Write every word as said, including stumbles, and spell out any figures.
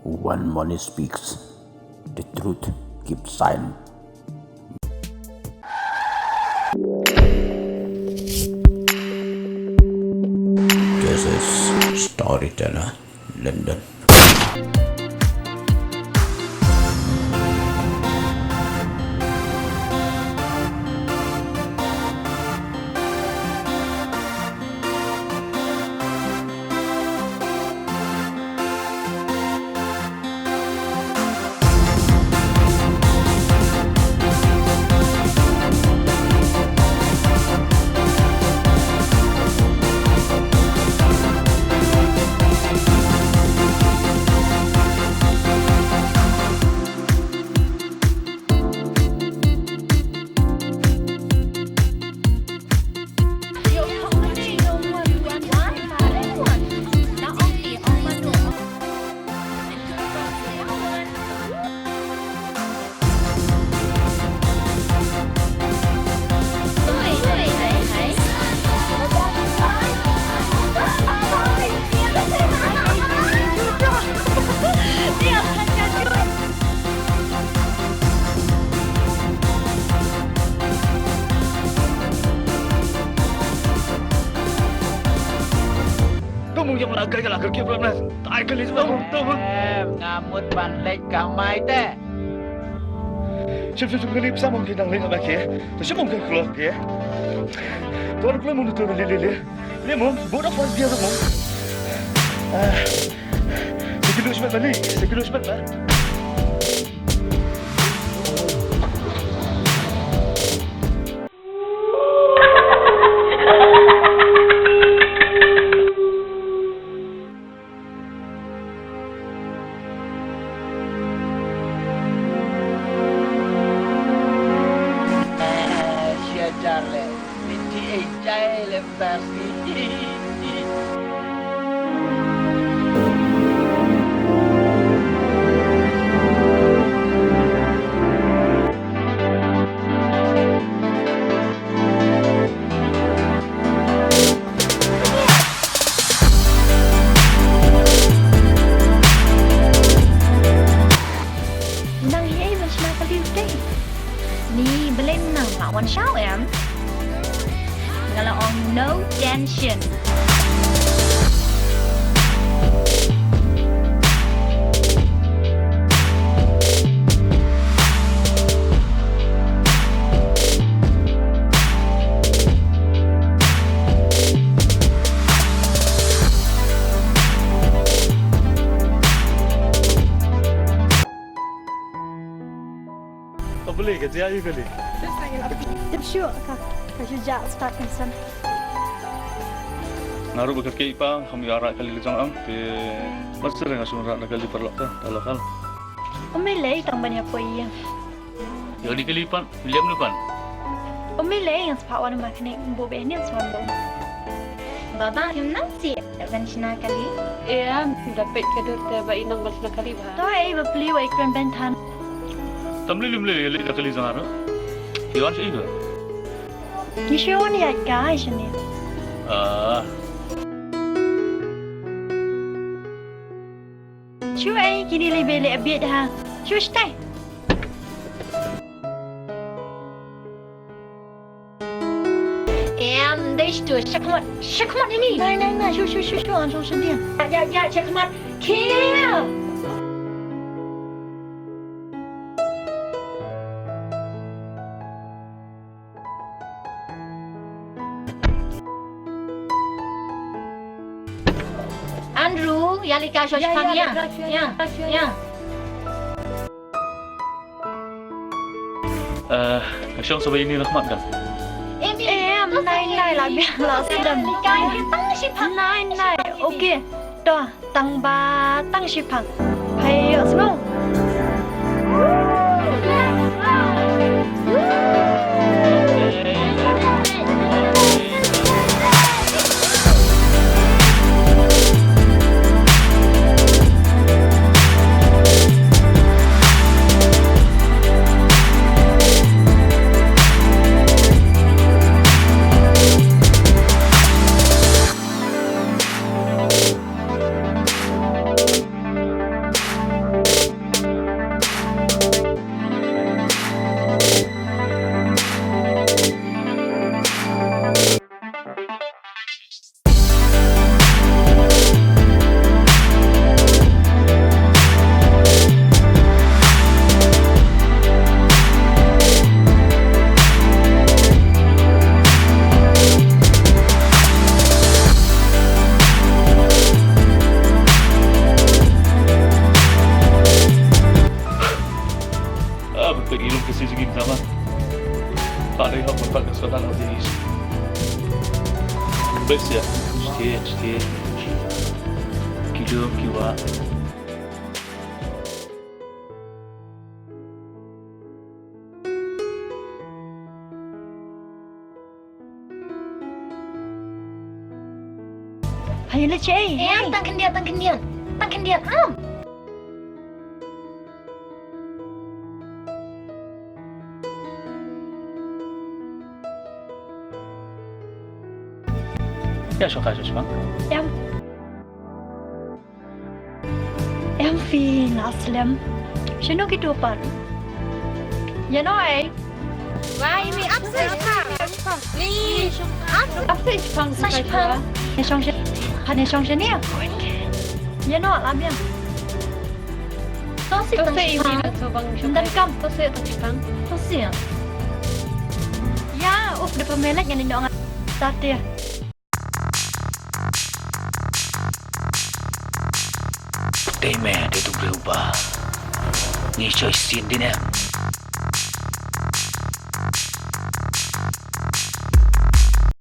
One Moni speaks. The truth keeps silent. This is Storyteller London. Ka mung ïa la kai ka la kyrkieh bro na. Tai kali shuwa bro. To bro. Em, nga mut ban leit kamai te. Shim shim shim kali pisa mung ki nang leit na ke. To shim mung ki klok ke. To klok mung tu li li li. Li mung, boda pas dia mung. Ah. Sikit dulu sebentar ni. Sikit dulu sebentar. Sha jar le, minti ei jai le pasi. Nang hi ei ban shna kali u tei. Ni balei nang la wan shaw em? Nga la ong no tension. Ka beli ka jia yu kali. Tip shu ka ka shu ja start kan san. Nga ruh ba ka kei pa kham ïa rah kali la jong am te. Ba sir nga shu rah na kali paralok ka ta lokal. Umi lei tang ban ïa poi ïa. Ïa di kali pat, William ni pat. Umi lei yang sepak wan ma kene bu be ni sepak wan. Baba, kim nang si ban shna kali. Em, da peit ka dur te ba i nang ban shna kali ba. To ei ba pli wa i kren ben than. Tam li lim li li da kali zang aro. Ki wan shi ka. Ni shi wan ya ka shini. Ah. Shu ei kini le bele a bit ha. Shu stai. Em, dei stu, shakmat, shakmat ini. Nai, nai, nai, shu, shu, shu, shu, an shu sendiri. Ya, ya, ya, shakmat. Kill. Andrew, ya lika shosh ya, pang ya, ya, ya, ya. Eh, shong sabai ini rahmat kan? Em, em, nai, nai, la biang, la sedam. Lika, tang shi pang. Nai, nai, okay. Toh. Tang ba tang shipang. Hai, ïoh sngew. Are hok, pat ka soda na di. Bes ya. Stia, stia. Kilo, kiwa. Hai, le che. Em, tang khyndiat, tang khyndiat. Tang khyndiat, am. Ya, shoka, shoka. Em. Em phi na slem. Shano ki tu pan? Ya no ai. Wai mi ap sa shpang. Ni ap ap sa shpang sa shpang. Ne shong sha. Ha ne shong sha ne. Ya no lam ya. To si to si mi na to bang shong. Dan kam to si to shpang. To si. Ya, up de pemelek ngani no ngat. Tate. Dei me, dei tu briew ba ngi soi sien din em.